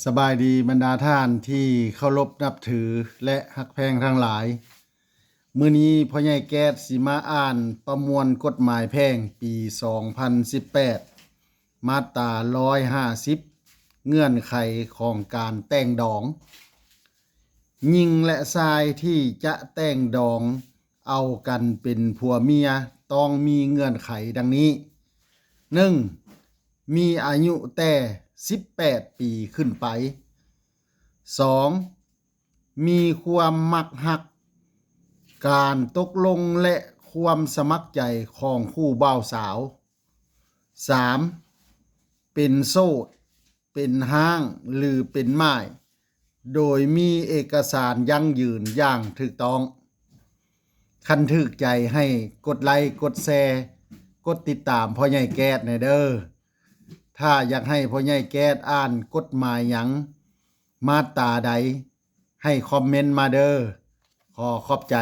ສະບາຍດີບັນດາທ່ານທີ່ເຄົາລົບນັບຖື ແລະ ຮັກແພງທັງຫຼາຍ. ມື້ນີ້ພໍ່ໃຫຍ່ແກ້ດຊິມາອ່ານປະມວນກົດໝາຍແພ່ງປີສອງພັນສິບແປດ ມາດຕາຮ້ອຍຫ້າສິບ ເງື່ອນໄຂຂອງການແຕ່ງດອງ. ຍິງ ແລະ ຊາຍທີ່ຈະແຕ່ງດອງເອົາກັນເປັນຜົວເມຍ ຕ້ອງມີເງື່ອນໄຂດັ່ງນີ້: ໜຶ່ງ ມີອາຍຸແຕ່ສິບແປດປີຂຶ້ນໄປ. ສອງ ມີຄວາມມັກຮັກ, ການຕົກລົງ ແລະ ຄວາມສະໝັກໃຈຂອງຄູ່ບ່າວສາວ. ສາມ ເປັນໂສດ, ເປັນຮ້າງ ຫຼື ເປັນໝ້າຍ ໂດຍມີເອກະສານຢັ້ງຢືນຢ່າງຖືກຕ້ອງ. ຄັນຖືກໃຈໃຫ້ກົດໄລ, ກົດແຊ, ກົດຕິດຕາມພໍ່ໃຫຍ່ແກ້ດແດ່ເດີ້. ຖ້າຢາກໃຫ້ພໍ່ໃຫຍ່ແກ້ດອ່ານກົດໝາຍຫຍັງ, ມາດຕາໃດ, ໃຫ້ຄອມເມັນມາເດີ້. ຂໍຂອບໃຈ.